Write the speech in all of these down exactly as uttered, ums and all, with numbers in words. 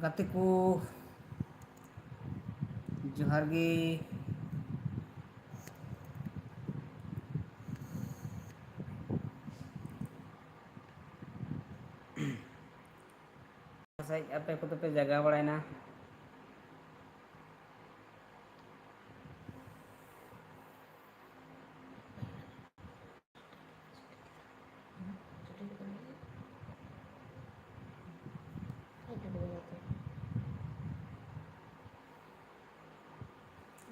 ᱜᱟᱛᱮ ᱠᱚ, ᱡᱚᱦᱟᱨ ᱜᱮ᱾ ᱥᱟᱺᱦᱤᱡ ᱟᱯᱮ ᱠᱚᱫᱚ ᱯᱮ ᱡᱟᱜᱟᱣ ᱵᱟᱲᱟᱭᱮᱱᱟ?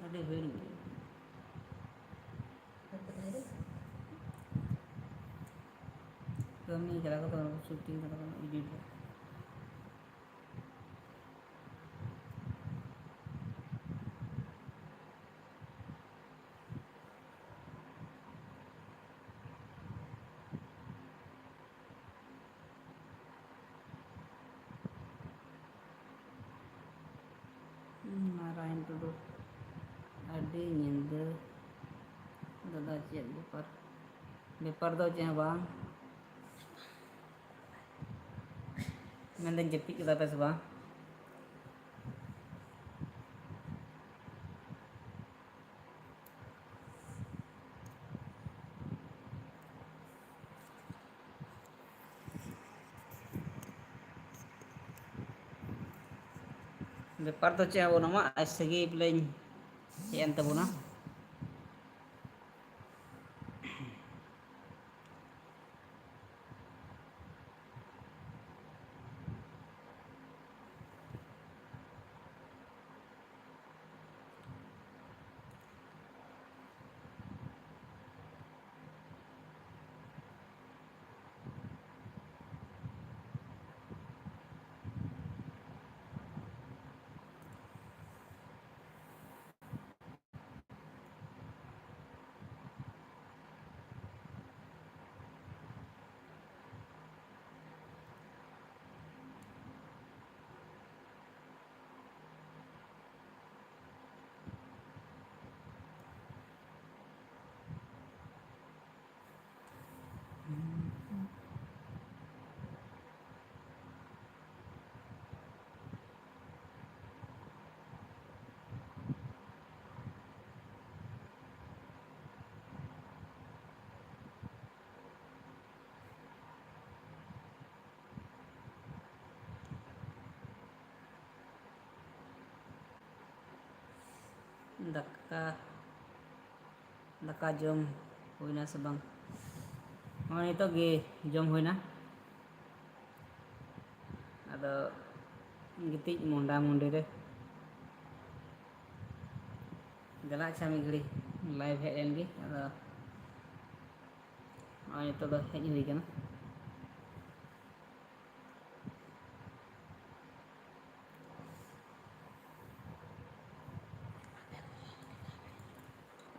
ᱟᱹᱰᱤ ᱦᱩᱭᱮᱱ ᱜᱮ᱾ ᱠᱟᱹᱢᱤ ᱪᱟᱞᱟᱣ ᱠᱟᱛᱮ ᱚᱱᱟ ᱠᱚ shooting ᱠᱟᱛᱮ ᱠᱚ edit ᱫᱟ᱾ ᱱᱟᱨᱟᱭᱚᱱ ᱴᱩᱰᱩ, ᱟᱹᱰᱤ ᱧᱤᱫᱟᱹ ᱫᱟᱫᱟ, ᱪᱮᱫ ᱵᱮᱯᱟᱨ? ᱵᱮᱯᱟᱨ ᱫᱚ ᱪᱮᱫ ᱦᱚᱸ ᱵᱟᱝ᱾ ᱢᱮᱱᱫᱟᱹᱧ, ᱡᱟᱹᱯᱤᱫ ᱠᱮᱫᱟ ᱯᱮ ᱥᱮ ᱵᱟᱝ? ᱵᱮᱯᱟᱨ ᱫᱚ ᱪᱮᱫ ᱦᱚᱸ ᱵᱟᱹᱱᱩᱜᱼᱟ, ᱟᱡ ᱥᱟᱹᱜᱟᱹᱭ ᱵᱚᱞᱮᱧ ᱦᱮᱡ ᱮᱱ ᱛᱟᱵᱚᱱᱟ᱾ ᱫᱟᱠᱟ, ᱫᱟᱠᱟ ᱡᱚᱢ ᱦᱩᱭᱱᱟ ᱥᱮ ᱵᱟᱝ? ᱱᱚᱜᱼᱚᱭ ᱱᱤᱛᱚᱜ ᱜᱮ ᱡᱚᱢ ᱦᱩᱭᱱᱟ᱾ ᱟᱫᱚ ᱜᱤᱛᱤᱡ ᱢᱚᱦᱰᱟ ᱢᱩᱦᱰᱤ ᱨᱮ᱾ ᱫᱮᱞᱟ ᱟᱪᱪᱷᱟ, ᱢᱤᱫ ᱜᱷᱟᱹᱲᱤ live ᱦᱮᱡ ᱞᱮᱱ ᱜᱮ᱾ ᱟᱫᱚ ᱱᱚᱜᱼᱚᱭ ᱱᱤᱛᱚᱜ ᱫᱚ ᱦᱮᱡ ᱦᱩᱭ ᱠᱟᱱᱟ᱾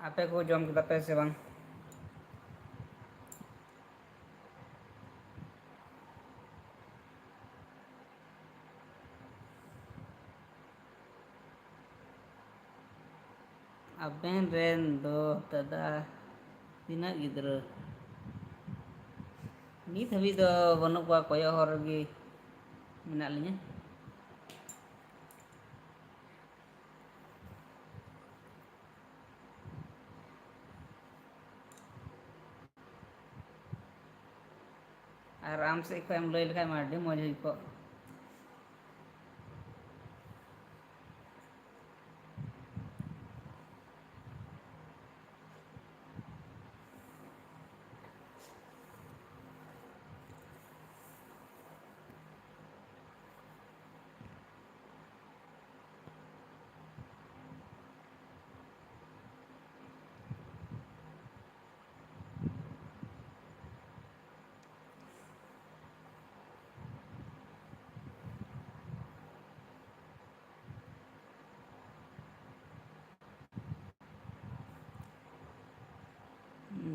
ᱟᱯᱮ ᱠᱚ ᱡᱚᱢ ᱠᱮᱫᱟ ᱯᱮ ᱥᱮ ᱵᱟᱝ? ᱟᱵᱮᱱ ᱨᱮᱱ ᱫᱚ ᱫᱟᱫᱟ ᱛᱤᱱᱟᱹᱜ ᱜᱤᱫᱽᱨᱟᱹ? ᱱᱤᱛ ᱦᱟᱹᱵᱤᱡ ᱫᱚ ᱵᱟᱹᱱᱩᱜ ᱠᱚᱣᱟ, ᱠᱚᱭᱚᱜ ᱦᱚᱨ ᱨᱮᱜᱮ ᱢᱮᱱᱟᱜ ᱞᱤᱧᱟᱹ᱾ ᱟᱨ ᱟᱢ ᱥᱮᱫ ᱠᱷᱚᱱ ᱮᱢ ᱞᱟᱹᱭ ᱞᱮᱠᱷᱟᱱ ᱢᱟ ᱟᱹᱰᱤ ᱢᱚᱡᱽ ᱦᱩᱭ ᱠᱚᱜ᱾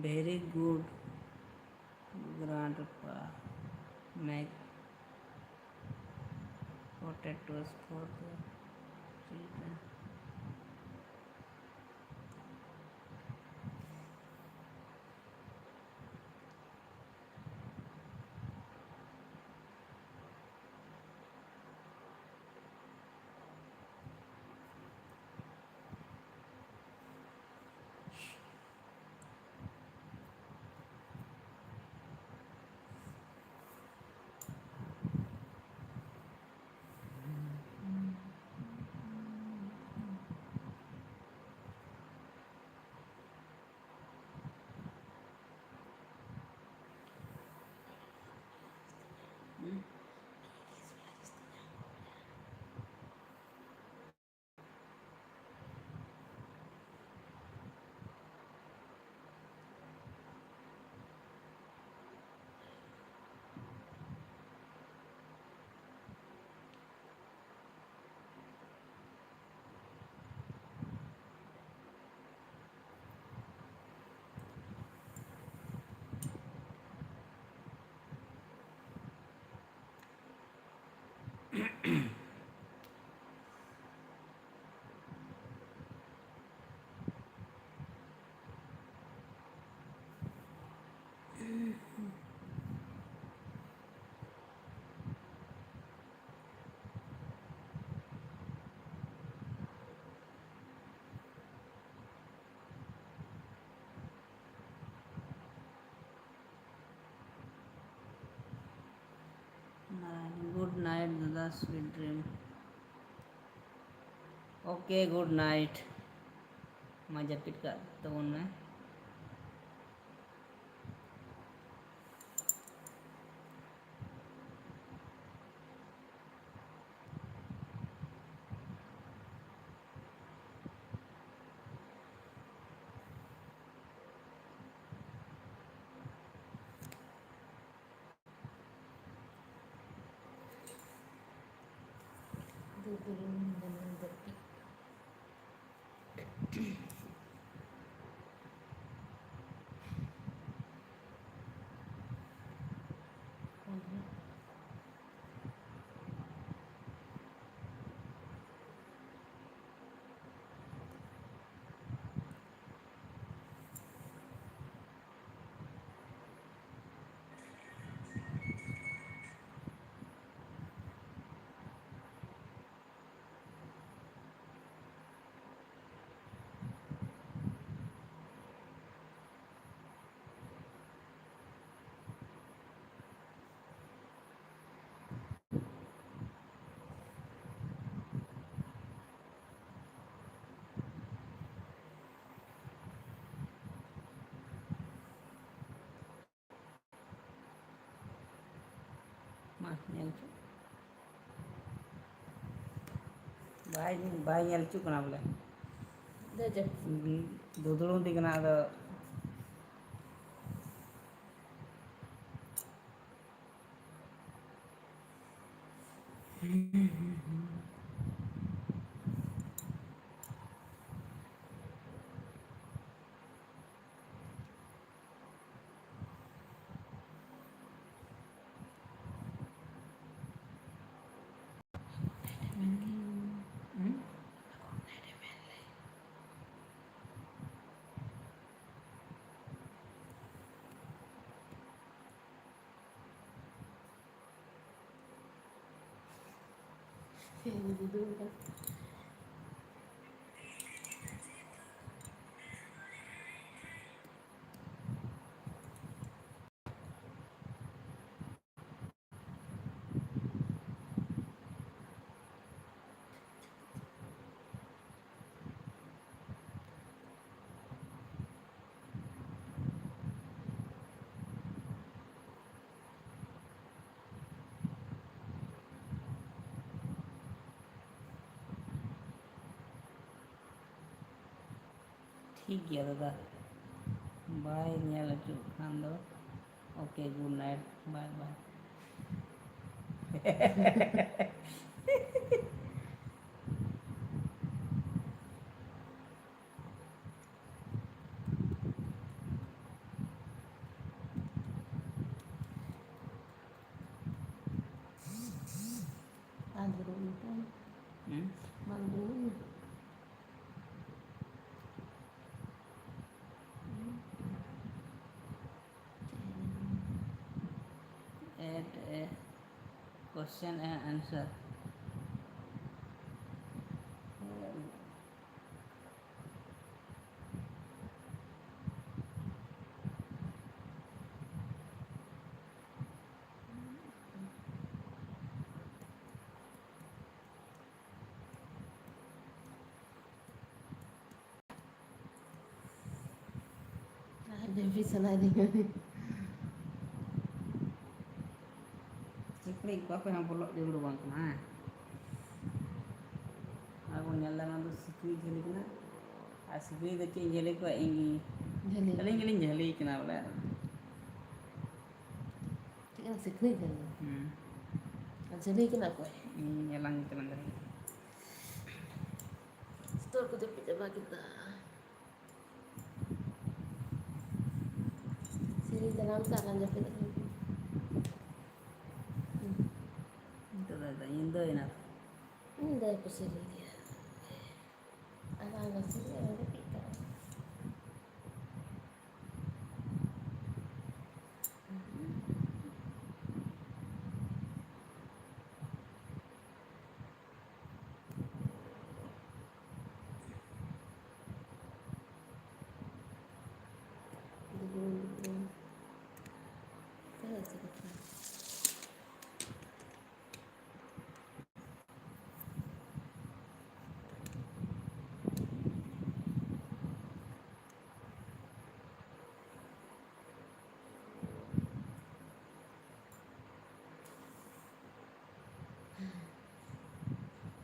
Very good, grandpa. Make potatoes for the children. Narayan, good night ᱫᱟᱫᱟ, sweet dream. Okay, good night. ᱢᱟ ᱡᱟᱹᱯᱤᱫ ᱠᱟᱜ ᱛᱟᱵᱚᱱ ᱢᱮ᱾ ᱫᱩᱫᱩᱞ ᱵᱩᱞᱩᱝ ᱫᱟᱹᱯᱤ᱾ ᱧᱮᱞ ᱦᱚᱪᱚ᱾ ᱵᱟᱭ, ᱵᱟᱭ ᱧᱮᱞ ᱦᱚᱪᱚᱜ ᱠᱟᱱᱟ ᱵᱚᱞᱮ᱾ ᱫᱮ ᱪᱮᱫ? ᱫᱩᱫᱲᱩᱢ ᱫᱤ ᱠᱟᱱᱟ ᱟᱫᱚ᱾ ᱴᱷᱤᱠ ᱜᱮᱭᱟ ᱫᱟᱫᱟ, ᱵᱟᱭ ᱧᱮᱞ ᱦᱚᱪᱚᱜ ᱠᱷᱟᱱ ᱫᱚ᱾ Okay, good night, bye bye. ᱟᱨ ᱫᱩᱲᱩᱵ ᱢᱮ ᱛᱚ᱾ ᱦᱩᱸ? ᱵᱟᱝ ᱫᱩᱲᱩᱵ ᱢᱮ᱾ Add a question and answer. ᱟᱨ ᱡᱟᱹᱯᱤᱫ ᱥᱟᱱᱟᱭᱮᱫᱤᱧᱟ᱾ ᱪᱮᱫ ᱠᱩᱲᱤ ᱠᱚ ᱚᱠᱚᱭ ᱦᱚᱸ ᱵᱚᱞᱚᱜ ᱡᱟᱹᱨᱩᱲ ᱵᱟᱝ ᱠᱟᱱᱟ, ᱦᱮᱸ᱾ ᱟᱨ ᱵᱚᱱ ᱧᱮᱞ ᱫᱟ, ᱱᱚᱣᱟ ᱫᱚ ᱥᱤᱠᱲᱤ ᱡᱷᱟᱹᱞᱤ ᱠᱟᱱᱟ᱾ ᱟᱨ ᱥᱤᱠᱲᱤ ᱫᱚ ᱪᱮᱫ ᱤᱧ ᱡᱷᱟᱹᱞᱤ ᱠᱚᱣᱟ? ᱤᱧ ᱜᱮ᱾ ᱡᱷᱟᱹᱞᱤ᱾ ᱟᱹᱞᱤᱧ ᱜᱮᱞᱤᱧ ᱡᱷᱟᱹᱞᱤ ᱠᱟᱱᱟ ᱵᱚᱞᱮ᱾ ᱪᱮᱫ ᱮᱢ ᱥᱤᱠᱲᱤ ᱡᱷᱟᱹᱞᱤ? ᱦᱩᱸ᱾ ᱟᱨ ᱡᱷᱟᱹᱞᱤ ᱠᱟᱱᱟ ᱚᱠᱚᱭ? ᱤᱧ ᱮᱞᱟᱝ ᱜᱮ ᱪᱟᱞᱟᱝ ᱫᱟᱲᱮᱭᱟᱜ ᱠᱟᱱᱟ᱾ ᱥᱤᱛᱩᱝ ᱠᱚ ᱡᱟᱹᱯᱤᱫ ᱪᱟᱵᱟ ᱠᱮᱫᱟ᱾ ᱥᱮᱨᱮᱧ ᱫᱟᱨᱟᱢ ᱛᱮ ᱟᱞᱟᱝ ᱡᱟᱹᱯᱤᱫ ᱟᱞᱟᱝ᱾ ᱱᱤᱛᱚᱜ ᱫᱚ ᱟᱫᱚ ᱧᱤᱫᱟᱹᱭᱮᱱᱟ᱾ ᱧᱤᱫᱟᱹ ᱠᱚ ᱥᱮᱨᱮᱧ ᱜᱮᱭᱟ᱾ ᱟᱞᱟᱝ ᱫᱚ ᱥᱮᱨᱮᱧ ᱟᱞᱟᱝ ᱡᱟᱹᱯᱤᱫ ᱠᱟᱜᱼᱟ᱾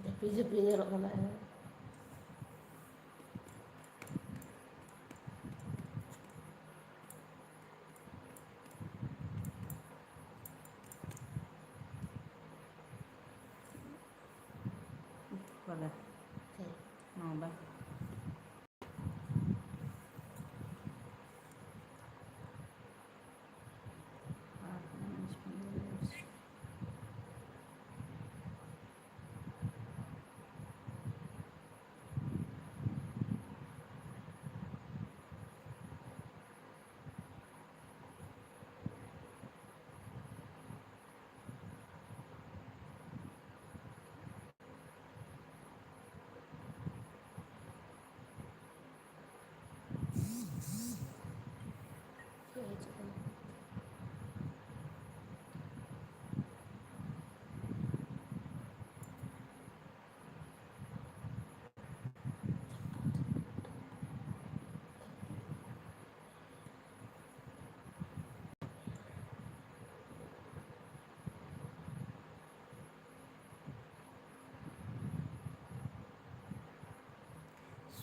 ᱡᱟᱹᱯᱤᱫ ᱡᱟᱹᱯᱤᱫ ᱧᱮᱞᱚᱜ ᱠᱟᱱᱟ᱾ ᱵᱟᱞᱮ᱾ ᱦᱮᱸ᱾ ᱱᱚᱰᱮ᱾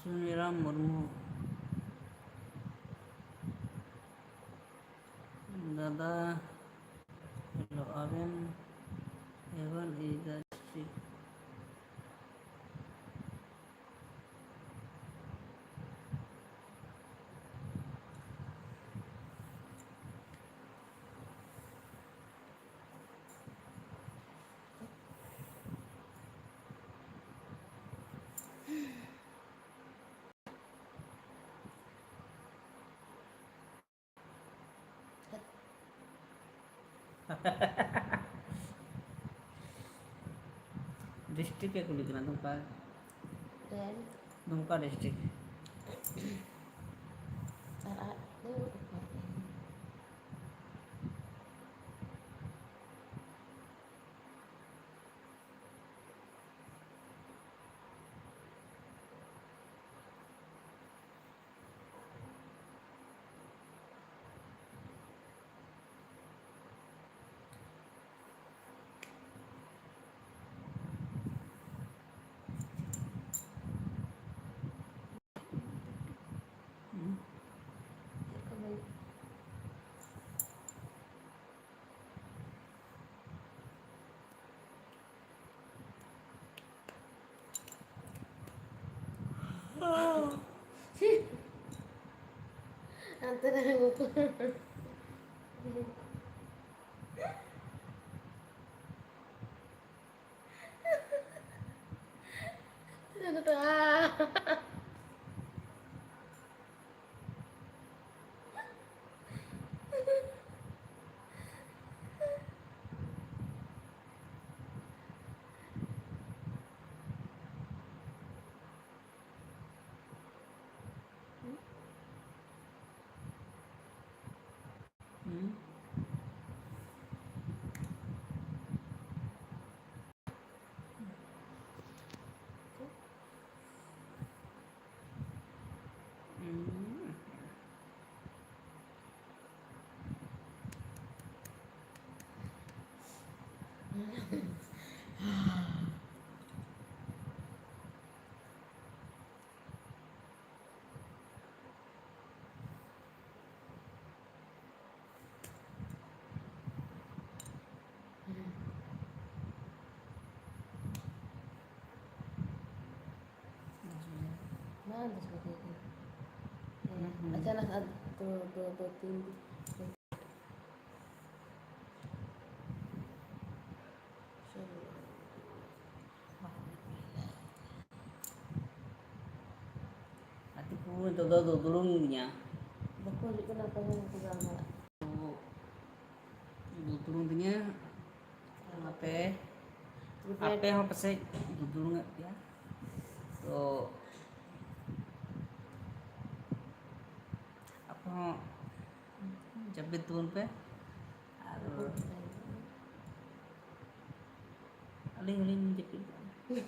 ᱥᱩᱱᱤᱨᱟᱢ ᱢᱩᱨᱢᱩ᱾ ᱫᱟᱫᱟ, hello, ᱟᱵᱮᱱ ᱮᱵᱚᱱ ᱤᱫᱟᱨ ᱥᱤ᱾ ᱰᱤᱥᱴᱨᱤᱠᱴ ᱮ ᱠᱩᱞᱤ ᱠᱟᱱᱟ, ᱫᱩᱢᱠᱟ᱾ ᱦᱮᱸ᱾ ᱫᱩᱢᱠᱟ ᱰᱤᱥᱴᱨᱤᱠᱴ᱾ ᱟᱨ ᱟᱡ ᱫᱚ ᱦᱟᱱᱛᱮ ᱨᱮ ᱜᱚᱛᱚ᱾ ᱫᱚ ᱫᱚ ᱛᱤᱱ ᱫᱤᱱ᱾ ᱟᱨ ᱛᱤᱠᱩ ᱱᱤᱛᱚᱜ ᱫᱚ ᱫᱩᱫᱲᱩᱢ ᱜᱮᱭᱟ᱾ ᱵᱟᱠᱚ ᱦᱤᱡᱩᱜ ᱠᱟᱱᱟ, ᱚᱠᱚᱭ ᱦᱚᱸ ᱵᱟᱠᱚ ᱜᱟᱞᱢᱟᱨᱟᱜ ᱠᱟᱱᱟ᱾ ᱫᱩᱫᱲᱩᱢ ᱫᱤᱧᱟ᱾ ᱟᱯᱮ, ᱟᱯᱮ ᱦᱚᱸ ᱯᱟᱥᱮᱡ ᱫᱩᱫᱲᱩᱢᱮᱫ ᱯᱮᱭᱟ᱾ ᱛᱚ ᱟᱯᱮ ᱦᱚᱸ ᱡᱟᱹᱯᱤᱫ ᱛᱟᱵᱚᱱ ᱯᱮ᱾ ᱟᱨ ᱟᱹᱞᱤᱧ ᱦᱚᱸᱞᱤᱧ ᱡᱟᱹᱯᱤᱫ ᱠᱟᱜᱼᱟ᱾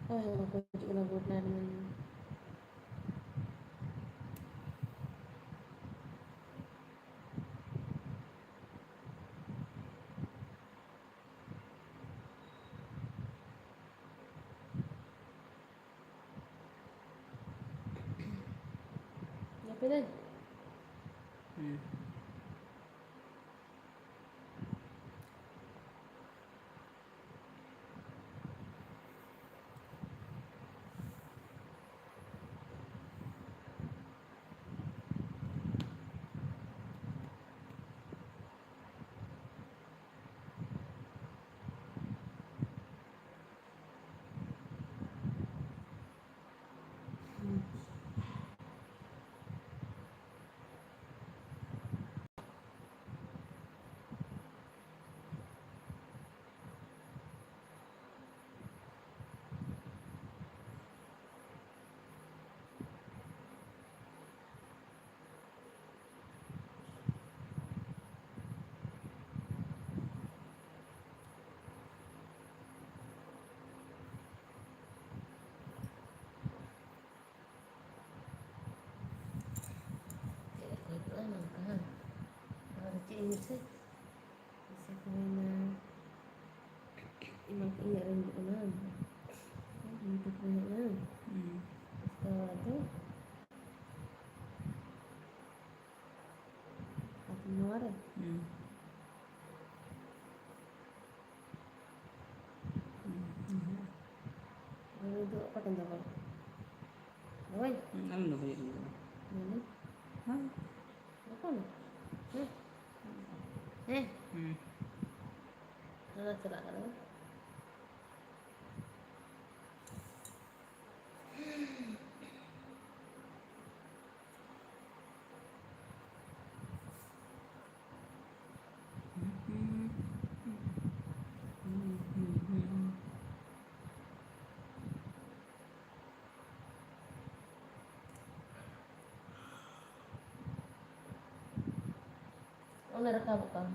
ᱦᱳᱭ, ᱦᱳᱭ, ᱵᱟᱠᱚ ᱦᱤᱡᱩᱜ ᱠᱟᱱᱟ, good night ᱢᱮᱱ ᱢᱮ᱾ ᱡᱟᱹᱯᱤᱫᱟᱹᱧ᱾ ᱦᱩᱸ᱾ ᱪᱮᱫ ᱞᱮᱠᱟ ᱦᱩᱭᱩᱜᱼᱟ ᱱᱚᱝᱠᱟ? ᱟᱨ ᱪᱮᱫ ᱤᱧ ᱢᱮᱥᱮ? ᱯᱚᱭᱥᱟ ᱠᱚ ᱦᱩᱭᱱᱟ᱾ ᱮᱢᱟ ᱠᱚ ᱤᱧᱟᱹᱜ ᱨᱮ ᱦᱩᱭᱩᱜ ᱠᱟᱱᱟ᱾ ᱦᱩᱸ᱾ ᱩᱥᱠᱮ ᱵᱟᱫ ᱫᱚ ᱟᱫᱚ ᱱᱚᱣᱟ ᱨᱮ? ᱦᱩᱸ᱾ ᱦᱩᱸ, ᱦᱩᱸ, ᱦᱩᱸ᱾ ᱱᱚᱣᱟ ᱫᱚ ᱚᱠᱟ ᱫᱚ ᱵᱟᱝ᱾ ᱫᱚ ᱵᱟᱝ᱾ ᱦᱩᱸ, ᱟᱞᱚᱢ ᱫᱚᱦᱚᱭᱟ ᱤᱧ ᱫᱚ᱾ ᱦᱩᱸ᱾ ᱦᱮᱸ? ᱵᱟᱠᱚ ᱢᱮ᱾ ᱦᱮᱸ? ᱦᱮᱸ? ᱦᱩᱸ᱾ ᱦᱟᱱᱟ ᱪᱟᱞᱟᱜ ᱠᱟᱱᱟ᱾ ᱚᱱᱮ ᱨᱟᱠᱟᱵᱚᱜ ᱠᱟᱱ᱾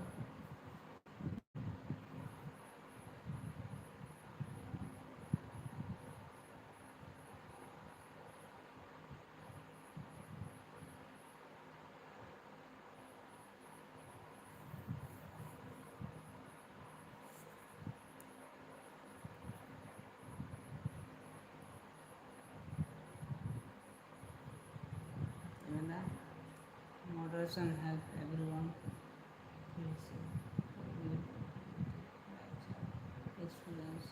ᱢᱮᱱᱫᱟ, moderation help everyone. Experience.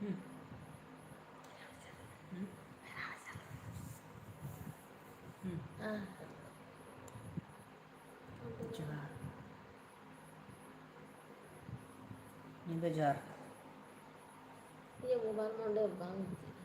ᱦᱩᱸ᱾ ᱦᱩᱸ᱾ ᱦᱩᱸ᱾ ᱟᱦ᱾ ᱡᱚᱦᱟᱨ᱾ ᱧᱤᱫᱟᱹ ᱡᱚᱦᱟᱨ᱾ ᱤᱧᱟᱹᱜ mobile ᱢᱟ ᱚᱸᱰᱮ ᱵᱟᱝ ᱦᱤᱡᱩᱜ᱾